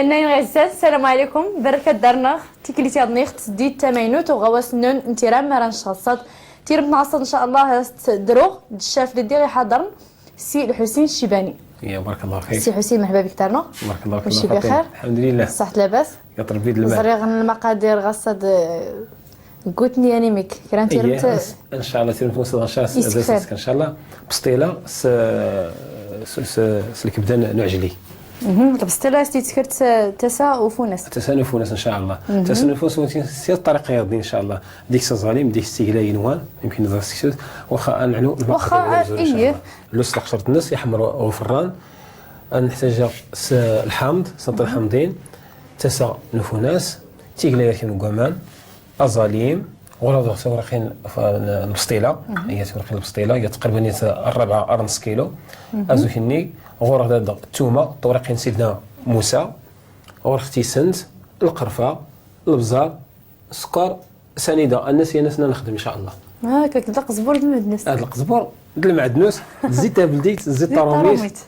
منين غزال السلام عليكم بركة دارنا تيكليتي هاد تدي التماينوت وغواس نون انترام مران شخصات تيرم نعصر ان شاء الله دروغ الشاف اللي ديري حاضر سي الحسين الشيباني. يا بارك الله فيك سي حسين، مرحبا بك دارنا. بارك الله فيك. كلشي بخير؟ الحمد لله. صحة لاباس؟ يا ربي المال. زريغ المقادير غصاد قوتني يعني ميك كران تيرمت ان شاء الله تيرمت ان شاء الله ان شاء الله بسطيله س الكبده نعجلي. البسطيله تيتكرت تسا وفونس. تسا وفونس ان شاء الله. تسا وفونس سي الطريقة يا ان شاء الله. ديك سزاليم ديك السيغلا ينوان يمكن نزار السكسوس واخا نعلو واخا ايه لوس قشرة النص يحمروا فران. نحتاج الحامض سنط الحامضين تسا نفوناس تيغلا كيما كمان ازاليم غرض ورقين البسطيله هي ورقين البسطيله هي تقريبا الربعه 4 كيلو ازوكني غرض الثومه طورقين سيدنا موسى غرختي سنت القرفه البزار السكر سنيده الناس هي ناس نخدم ان شاء الله. هكاك هذا القزبور المعدنوس هذا القزبور المعدنوس الزيت بلديت الزيت طروميت.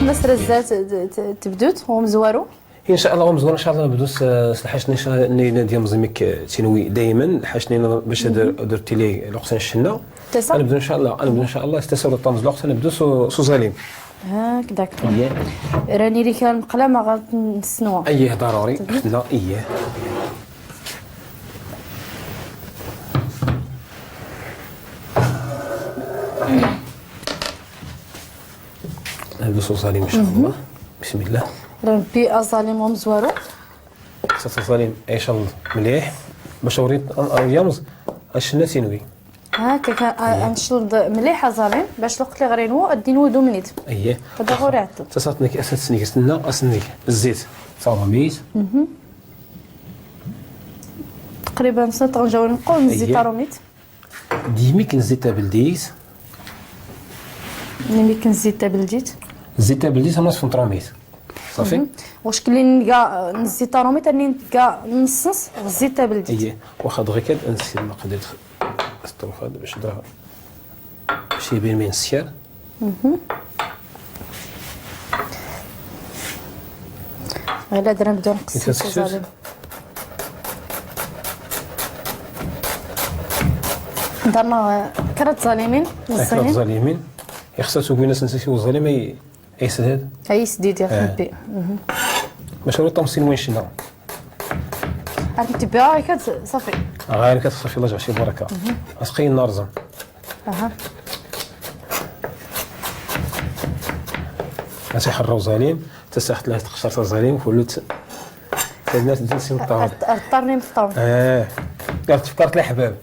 مسر الزات تبدوت ومزوارو ان شاء الله ومزوار ان شاء الله نبدو الحاجة ديال مزمك تنوي دائما الحاجة باش درتي لي الوقت الشنا نبدو ان شاء الله نبدو ان شاء الله استسر الطنز الوقت نبدو سوزاليم هكذاك. راني لي كان المقله ما غنسنوها. ايه ضروري خدنا ايه نبدو سوزاليم ان شاء الله. بسم الله. ربي ازاليم ومزوارو سوزاليم عيش مليح باش وريت يامز اشنا تنوي هكاك نشلض مليح ازاليم باش الوقت اللي غرينو ادي نودو منيت. اييه هذا غير عطل تصاتنك اساتني كستنا اسنيك الزيت طروميت تقريبا سنة غنجاو نقول الزيت طروميت ديميك الزيت بلديت ديميك الزيت بلديت الزيت بلديت نص طروميت صافي. واش كلي نلقى الزيت طروميت راني نلقى نص نص الزيت بلديت. اييه واخا دغيا كنسير المقادير الطروف هذا باش نديرها باش يبين من السكر. غير درنا نبداو نقص الزاليم. درنا كرات زاليمين كرات زاليمين خصها تبين نسيتي الزاليم اي سداد اي سديد يا ربي باش نوري طمسين وين شنا عرفتي تبعها كات صافي غير كتصافي الله يجعل شي بركة. اسقي النار زم. اها غتحروا زاليم تساحت لها تقشرت زاليم كلو الناس تنسي الطاولة اضطرني نفطر. تفكرت الحباب.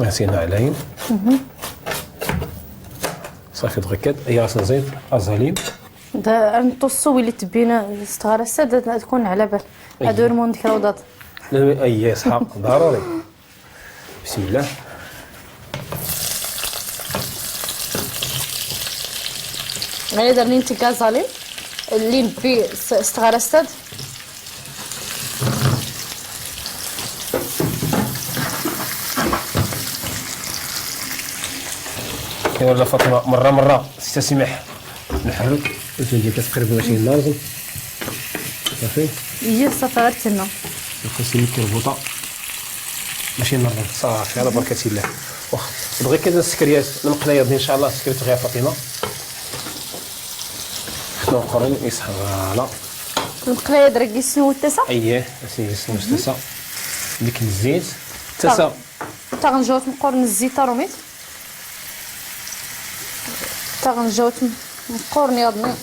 سينا علين صافي دغيا هي غاس نزيد ازاليم نطصو اللي تبينا استغرا السادة تكون على بال هادو رمون ديك الوضات. اي صح ضروري. بسم الله. غير درني انت كازاليم اللي نبي استغرا الساد ولا فاطمة مرة مرة ستسمح نحرك وتجي كتقرب ماشي النار صافي. هي صافي غير تسنى نقصي الكربوطه ماشي النار صافي على بركة الله. واخا بغيت كذا السكريات المقلايه ان شاء الله السكريات غير فاطمة خدنا القرن يصح فوالا المقلايه درك سنو التسا. اييه سي سنو التسا ديك الزيت تسا تا غنجاو نقرن الزيت روميت تا غنجاو نقرن يا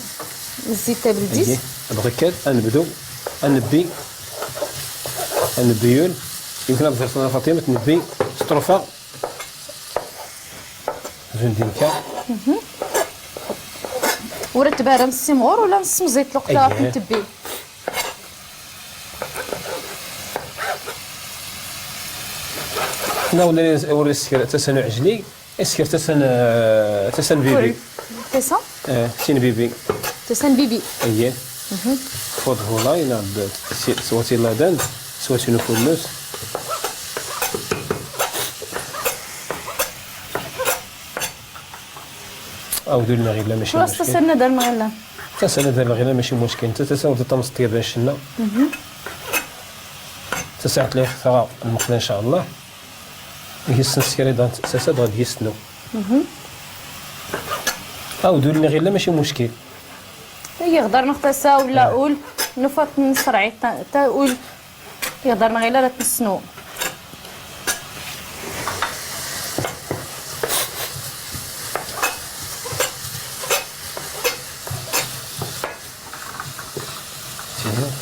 الزيت بلديت. بغيت نبدو نبي نبيول يمكن تزرتنا فاطمة تنبي الطرفه زون دينكا ورا تبارم السمغور ولا نص مزيت الوقت أيه. تبي لا ولا ولا السكر تسن عجلي السكر تسن بيبي تسن سين بيبي تسن بيبي اييه فوت هولاي لا سواتي لادان سواتي نفولوس او دير المغيله ماشي خلاص مشكل. تسنى دار المغيله تسنى دار المغيله ماشي مشكل. انت تساوي تطمس طيب باش لنا تسعة لي خثرة المقله ان شاء الله. يسن السكري دان تساسد غادي يسنو. او دير المغيله ماشي مشكل. يقدر نختصا ولا اول نفات نسرعي تا اول يقدر نغيلا لا تنسنو.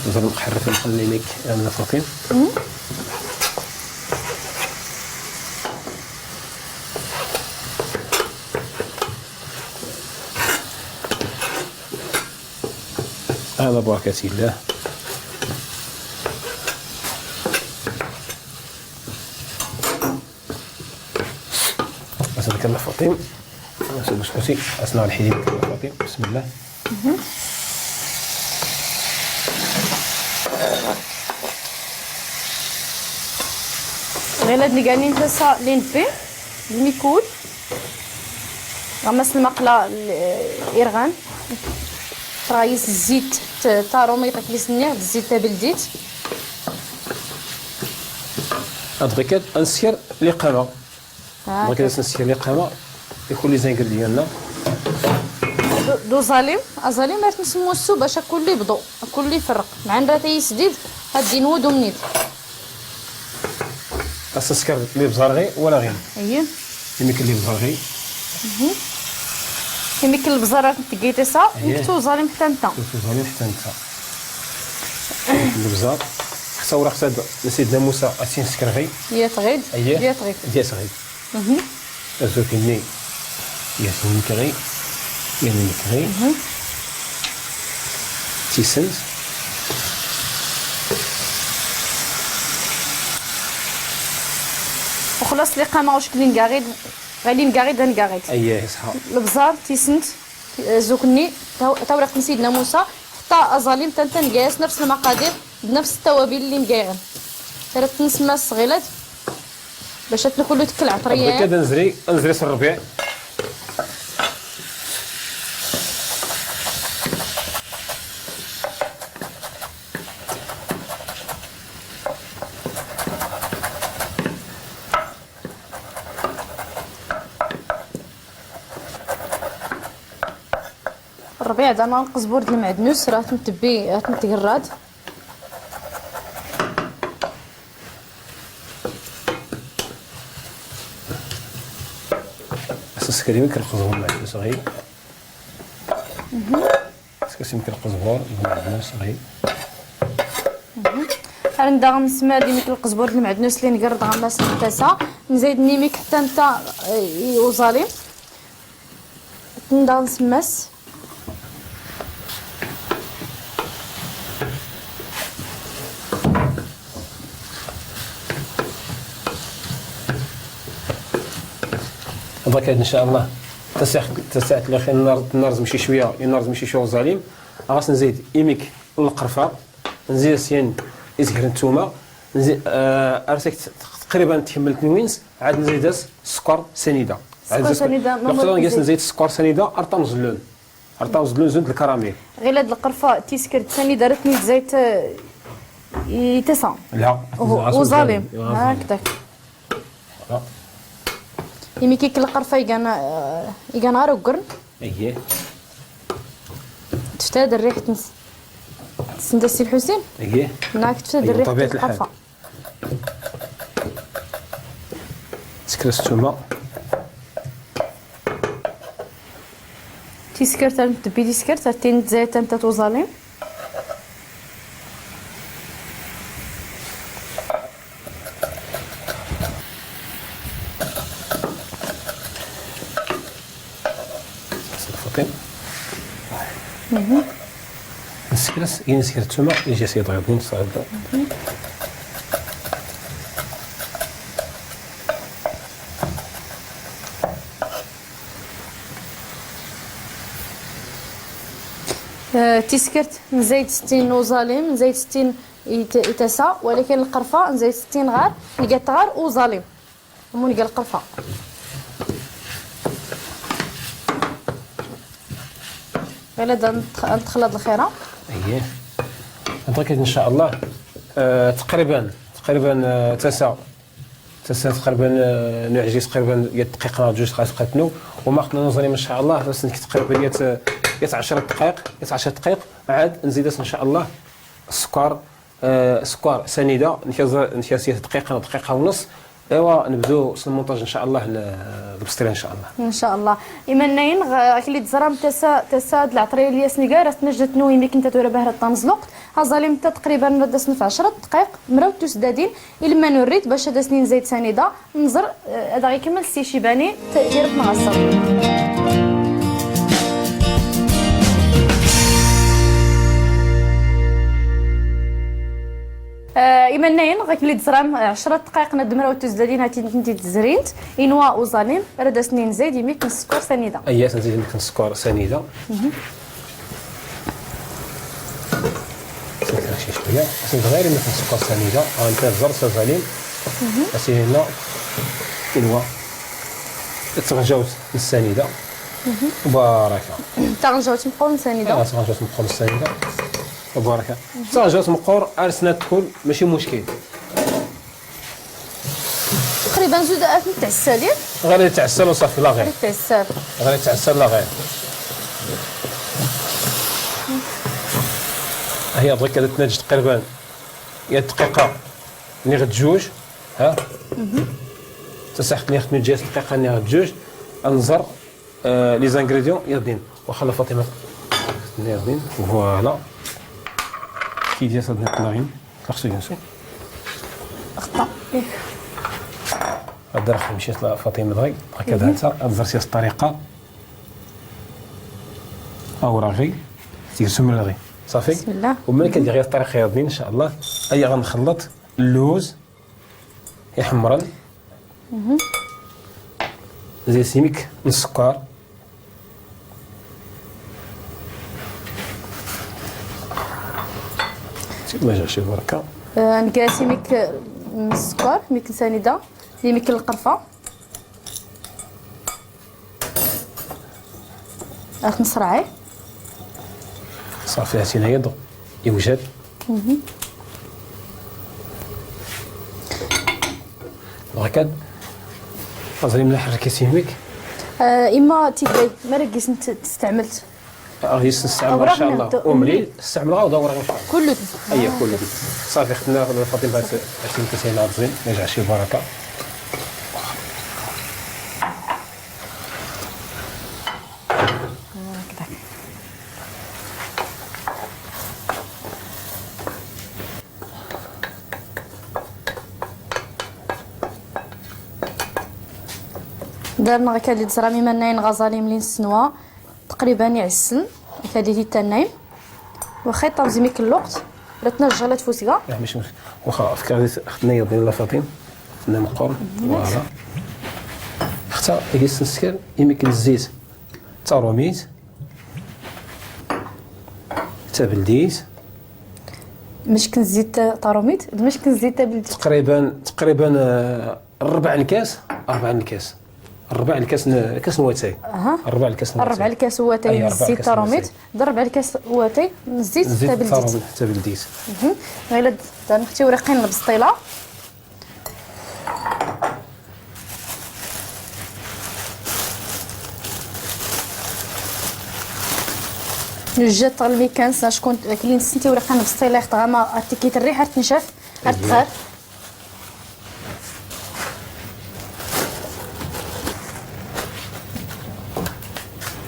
نزيد نحرك نخلي لك انا فاطمه. على بركة الله. أسألك الله فاطمة. أسأل بسكوتي. أصنع الحليب فاطمة. بسم الله. غير هاد اللي تسا لين بي الميكول غمس المقله إرغان رايس الزيت تاروميطك اللي سنية الزيت تاع بلديت. هاد نسير لقامه. بغيت نسير لقامه يكون لي زانكر ديالنا. دو زاليم ازاليم باش نسمو السو باش كل يبضو كل يفرق مع راه تيسديد هاد دينود ومنيد. السكر اللي بزار ولا غير. اييه يمكن اللي بزار غير. يمكن البزار تقيتيسا نكتو زاليم حتى انت. نكتو زاليم حتى انت. البزار خصها وراق سيدنا موسى اتين سكر غي. يا تغيد. يا تغيد. يا تغيد. الزوكيني يا سنكري يا نكري. تيسنز. وخلاص لي قامه واش كلين كاغيد غادي نكاغيد نكاغيد. اييه صح. البزار تيسنت زوكني توريق سيدنا موسى حتى ازاليم تنقاس نفس المقادير بنفس التوابل اللي مقايغن. ترى تنسمى الصغيلات باش تنكلو تكل عطريه. كذا نزري الربيع. الربيع درنا القزبور ديال المعدنوس راه تنتبي راه تنتقراد. السكري يمكن القزبور المعدنوس غير. السكري يمكن القزبور المعدنوس غير. عندها غنسمى ديميك القزبور المعدنوس اللي نقرد غماس التاسع نزيد نيميك حتى انت وزالي ندا نسماس. داك ان شاء الله تسعت الاخي النار تمشي شويه النار تمشي شويه وزاليم غاس نزيد ايميك القرفه نزيد سين ازهر الثومه نزيد ارسك تقريبا تكمل تنوينس عاد نزيد السكر سنيده. سكر سنيده نقدر نزيد السكر سنيده ارطام زلون زند الكراميل. غير هاد القرفه تيسكر سنيده راه زيت تسعة لا وزاليم هكذاك. يمي كيك القرفه يكان غير وقرن. اييه تفتاد الريحه تسند السي الحسين. اييه ناك تفتاد الريحه بطبيعه الحال. تسكرس الثومه تيسكر تبي تيسكر تين زيت انت توزالين. فاطمة. نسكرس ينسكر التومه يجي سيد غير نص. تيسكرت نزيد 60 وظالم نزيد 60 يتسا، ولكن القرفه نزيد 60 غار نلقى غار وظالم مو نلقى القرفه. غير ندخل هاد الخيرة. اييه نتاكد ان شاء الله. تقريبا تسا تقريبا نعجي تقريبا دقيقة جوج دقائق تقتنو وما خدنا نوزاني ان شاء الله باش تقريبا 10 دقائق 10 دقائق عاد نزيد ان شاء الله السكر. سكر سنيده نكاس دقيقة دقيقة ونص. ايوا نبداو المونتاج ان شاء الله البسطيله ان شاء الله. ان شاء الله. اما ناين كلي تزرام تسا العطريه اللي سنيكا راه تنجد نوي ملي كنت تورا بهرة طنزلوق هازاليم تا تقريبا ردس في 10 دقائق مراو تسدادين الى ما نريد باش هذا سنين زيت سنيده نزر هذا غيكمل سي شيباني تيرت معصب. إما ناين غاكلي تزرام 10 دقائق ندمرو تزدادين هاتي انت تزرينت إنوا وظالم راه سنين زايد يمكن السكر سنيده. اييه نزيد يمكن السكر سنيده. شي شوية زيد غير يمكن السكر سنيده. انت زر سالين هنا إنوا تغنجاوت السنيده بركة. تغنجاوت مقور سنيده. تغنجاوت مقور السنيده بركة. تغنجاوت مقور ارسنا تكون ماشي مشكل. تقريبا زوج دقائق نتعسل غير يتعسل وصافي لا غير. يتعسل غير يتعسل لا غير. هي بغيت كتنتج تقريبا يا دقيقة اللي غتجوج ها تسحق لي خدمت جات دقيقة اللي غتجوج انظر les ingrédients يردين واخا فاطمة يردين voilà كي ديال صدنا الطلاغين خصو ينسو اخطا ياك هاد راه مشيت فاطمة دغيا هكذا انت تزرتي الطريقة او راغي تيرسم الغي صافي بسم الله. ومن كندير غير الطريقة يردين ان شاء الله. اي غنخلط اللوز يحمرن زيد سميك السكر الله يجعل شي بركة. نكاسي ميك السكر ميك سنيده ميك القرفه اخ نصرعي صافي. هاتينا يض يوجد. وهكذا غادي نحرك سيميك. اما تيباي ما ركيس تستعملت غادي نستعمل ان شاء الله وملي استعملها ودور ان شاء الله كله اي كله صافي. خدنا فاطمة هاتي كتينا زين يجعل شي بركة. درنا غير كادي تزرامي مناين غزالي ملي نسنوا تقريبا يعسل كادي تنايم واخا يطاب زميك الوقت راه تنجلات فوسكا ماشي مشكل. واخا فكر خدنا يضين لا فاطمة خدنا مقر فوالا حتى يجلس نسكر يمكن الزيت تاروميت تابلديت مش كنزيد تاروميت مش كنزيد تابلديت تقريبا ربع الكاس ربع الكاس كاس واتاي. ربع الكاس ربع الكاس واتاي الزيت تاروميت ربع الكاس واتاي الزيت تابلديت تابلديت. غير نختي ورقين البسطيله نجات الميكانس شكون كلين سنتي ورقين البسطيله غما ارتكيت الريحة تنشف ارتخار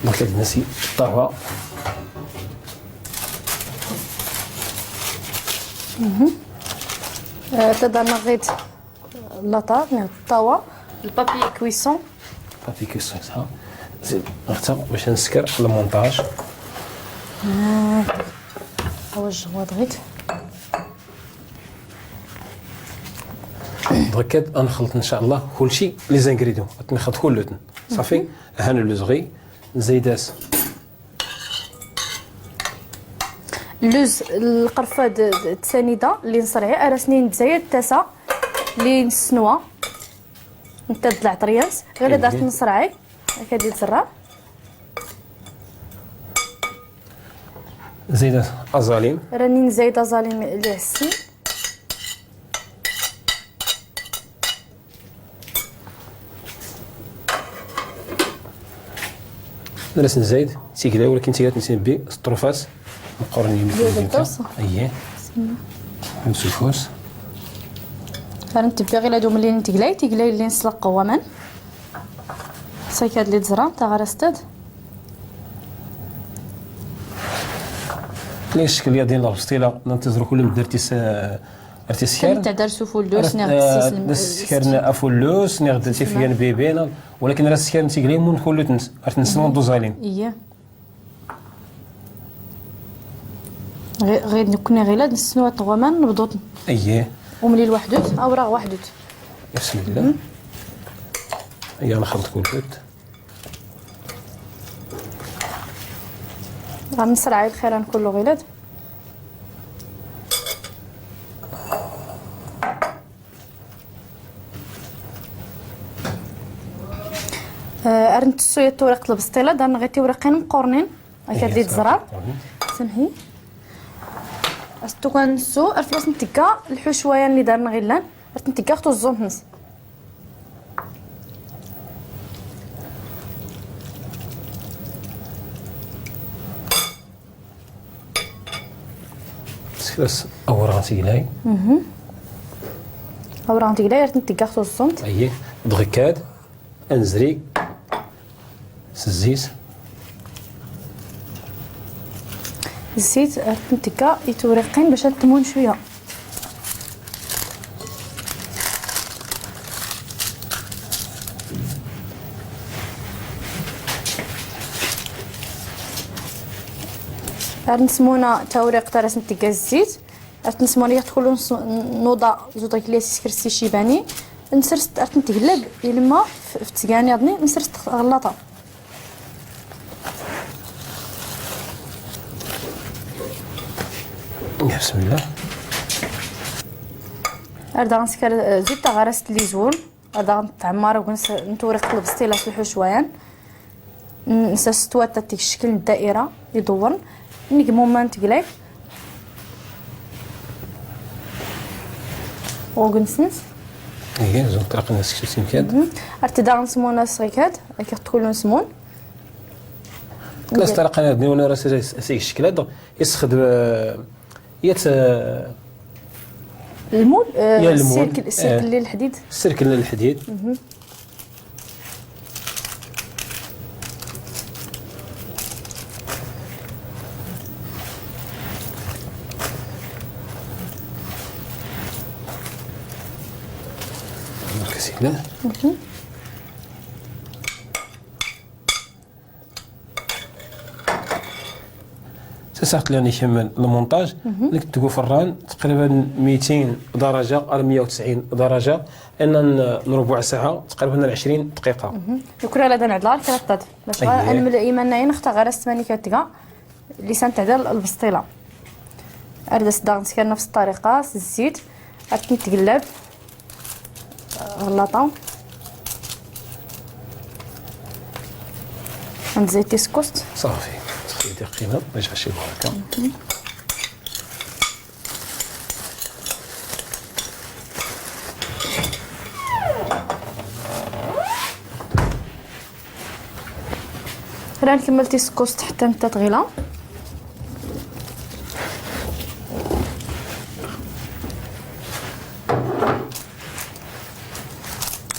دونك نسي الطاوه. تدرنا غير لاطا الطاوه ال papier cuisson papier cuisson صح زيد غتا باش نسكر المونتاج. هو الجواد غيت دغيا نخلط ان شاء الله كلشي les ingrédients نخلط كله صافي. هانو اللوز غي نزيداس اللوز القرفه السنيده اللي نصرعي ارا سنين تزايد تاسا اللي نسنوا نتا العطريانس غير دارت نصرعي هكا ديال الزرع. زايدة ازاليم راني نزايد ازاليم اللي عسي. نرس نزايد تيكلا ولكن تيكلا تنسين بي الطروفات مقرنين مثل اييه نسوفوس غنتبع غير هادو ملي نتقلاي تقلاي اللي نسلق قواما سايك هاد اللي تزرع تاع غرستاد كاين الشكل ديال البسطيله ننتظروا كل ما درتي ارتي تاع دار سوفولوس نغ سكرنا افولوس نغ درتي فيان بيبي ولكن راه السكر تيقلي من كل تنس تنسنو دوزالين. اييه غير نكوني غير لا نسنو طغمان نبضوط. اييه وملي لوحدوت او راه وحدوت. بسم الله. يلا نخلط كل فوت. غنصرع الخيران كله غيلاد. ارنت السويه توريق البسطيله دار غير توريقين مقورنين هكا ديال الزرع. سمحي استو كنسو الفلوس نتكا الحشويه اللي دارنا غير لان نتكا خطو الزومنس. بس اوراق تيلاي اوراق تيلاي نتكا خطو الزومت. اييه دغكاد انزري الزيت الزيت نتكا يتورقين باش تمون شوية. نسمونا توريق تاع نتكا الزيت نسمونا يدخلوا نوضا زوطا كلاسيس كرسي شيباني نسرس نتقلب الماء في تسكاني عضني نسرس غلاطه. بسم الله. أردا غنسكر زيت تاع غرست لي زول أردا غنتعمر ونتورق البسطيله في الحشوان نسى ستوات تاع الشكل الدائرة يدور نقمو ما نتقلاي وغنسنس. اييه زون طرق الناس كتسين كاد ارتدا غنسمونا صغيكاد كتكون نسمون لا طرق انا دني راه سي الشكل هذا يسخدم يت المول السيرك السيرك اللي الحديد السيرك اللي الحديد. لا ساعات اللي نكمل المونتاج نكتبو في الران تقريبا 200 درجه على 190 درجه ان ربع ساعة تقريبا 20 دقيقة. وكرا على دان عدلار كرطات باش انا ايماننا نختار غير الثمانية كتلقى اللي سنتعدل البسطيله. اردس داغ نسكر نفس الطريقة الزيت نتقلب غلاطه نزيد تيسكوست صافي تخلي قيمة باش شي هكا. راه نكمل تيسكوست حتى نتا تغيلا.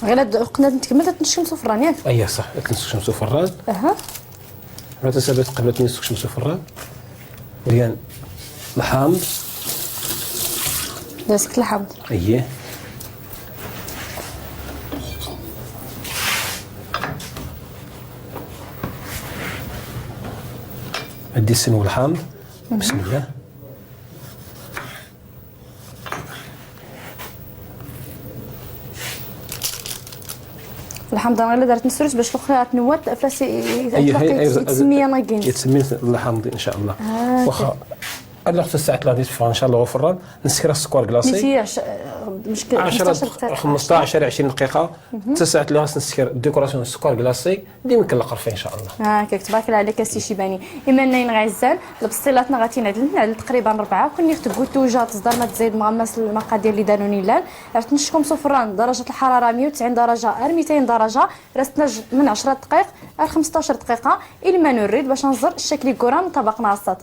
غير قلنا نتكمل تنشمسو في الران ياك؟ اييه صح تنشمسو في الران. اها راه سابت قبل تنشمسو في الران مزيان. الحامض داسك الحامض. اييه ادي السن والحامض. بسم الله. الحامض غير دارت نسرس باش الاخرى تنوات فلاس يتسمى ناكين يتسمى الحامض ان شاء الله. واخا الا خص الساعة 3 ان شاء الله وفران نسكر السكر glacé 10 15 20 دقيقة حتى الساعة 3 نسكر décoration السكر glacé اللي يمكن القرفه ان شاء الله. هكاك تبارك الله عليك السي شيباني. اما نين غعزان البسطيلاتنا غادي نعدل تقريبا 4 كوني تقول توجه تصدر ما تزيد مغمس المقادير اللي دانوني لان عرفت نشكم صفران درجه الحرارة 190 درجه ار 200 درجه راه من 10 دقائق ل 15 دقيقة الى ما نريد باش نزر الشكل كرام طبق ناصط.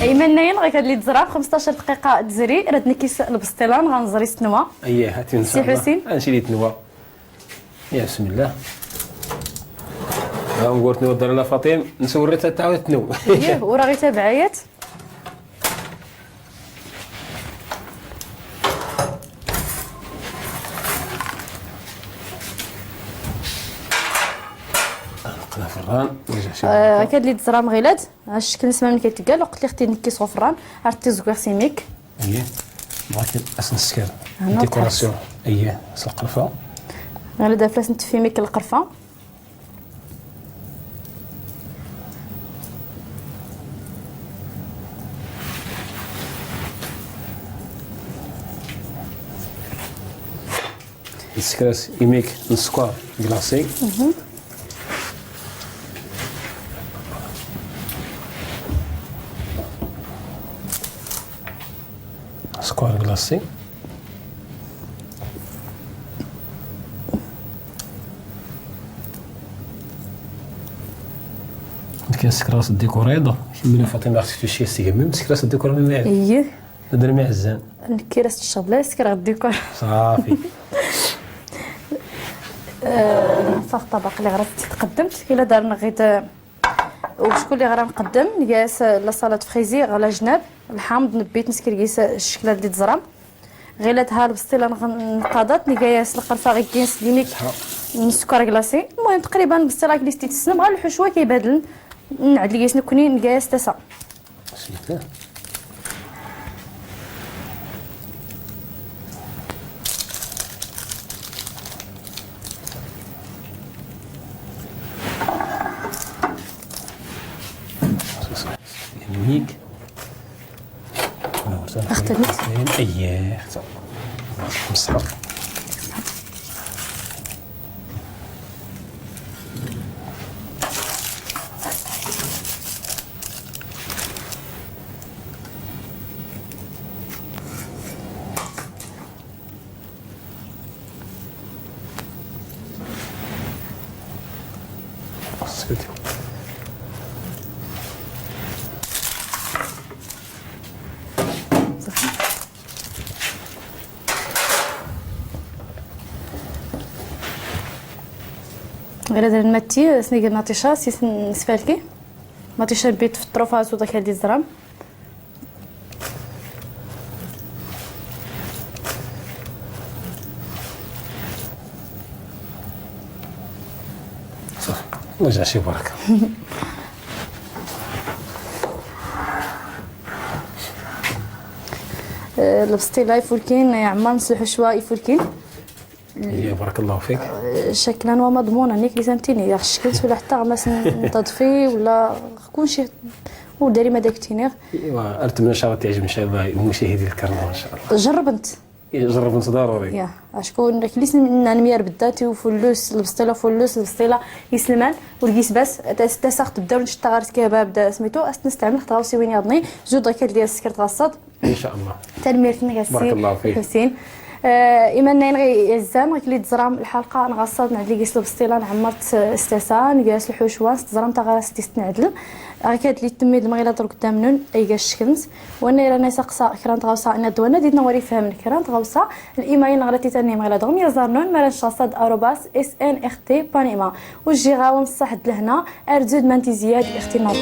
ايمن ناين غير اللي تزرع 15 دقيقة تزري راه نكيس البسطيلان غنزري سنوا. اييه هاتي ان شاء الله سي حسين غنشري تنوا. يا بسم الله. ها نقول تنوا دار لا فاطمة نسوري تعاود تنو. اييه وراه غير تبعيات. هكا اللي تزرع مغيلات هاد الشكل نسمع من كيتقال وقت اللي اختي نكيس غفران عرفتي زكوير سيميك. اييه بغيت نسكر décoration. اييه القرفه غير دا فلاس نتفي ميك القرفه. نسكراس يميك السكر glacé. سكر glacé. كاين سكراس ديكوريض كملوا فاطمة خصك تمشي سيغمم سكراس ديكور من معز. اييه هذا معزان نكيراس الشغلة سكر الديكور صافي. فاخ الطبق اللي غرا تقدمت الا دارنا غير وشكون اللي غرا نقدم نقاس la salade fraisier على جناب الحامض نبيت نسكر كيس الشكله اللي تزرم غيلاتها البسطيله نقاضات نقاس القرفه غير كينس ديميك السكر glacé. المهم تقريبا البسطيله كليستي تسنم غير الحشوه كيبادل نعدل كيس نكوني نقاس تسع. يميك اختنت. اييه مسحق. غير هذا الماتي سنيك ماتيشا سيس نسفالكي ماتيشا بيت في الطروفات وداك هادي الزرام. صافي الله يجعل شي بركة. البسطيله يفولكين عمر نصلحو شوا يفولكين. إيه بارك الله فيك. شكلا ومضمونا نيك لي سنتيني يا شكلت ولا حتى غماس نتضفي ولا كلشي وداري ما داك تينيغ. ايوا ارتمنى ان شاء الله تعجب ان شاء الله المشاهدين الكرام ان شاء الله. جرب انت. جرب انت ضروري. يا شكون كليس نمير بداتي وفلوس البسطيله فلوس البسطيله يسلمان والكيس باس تاسخ تبداو نشتغل كباب سميتو نستعمل خطراوسي وين يضني زود غير ديال السكر تغصد ان شاء الله. تنميرتنا بارك الله فيك حسين. إيمان ناين غي عزام غير اللي تزرام الحلقة نغصد نعدل كيس البسطيله نعمرت استاسا نقاس الحشوه تزرام تا غير ستيست نعدل غير كانت لي تميد المغيله درك قدام نون اي الشكنز وانا راني ساقصه كران تغوصا انا دوانا ديت نوري فهم كران تغوصا الايميل غلاتي تاني مغيله دغم يزار نون مران شاصد @snrt.ma وجي غاون صح لهنا ارزود مانتي زياد اختي نور.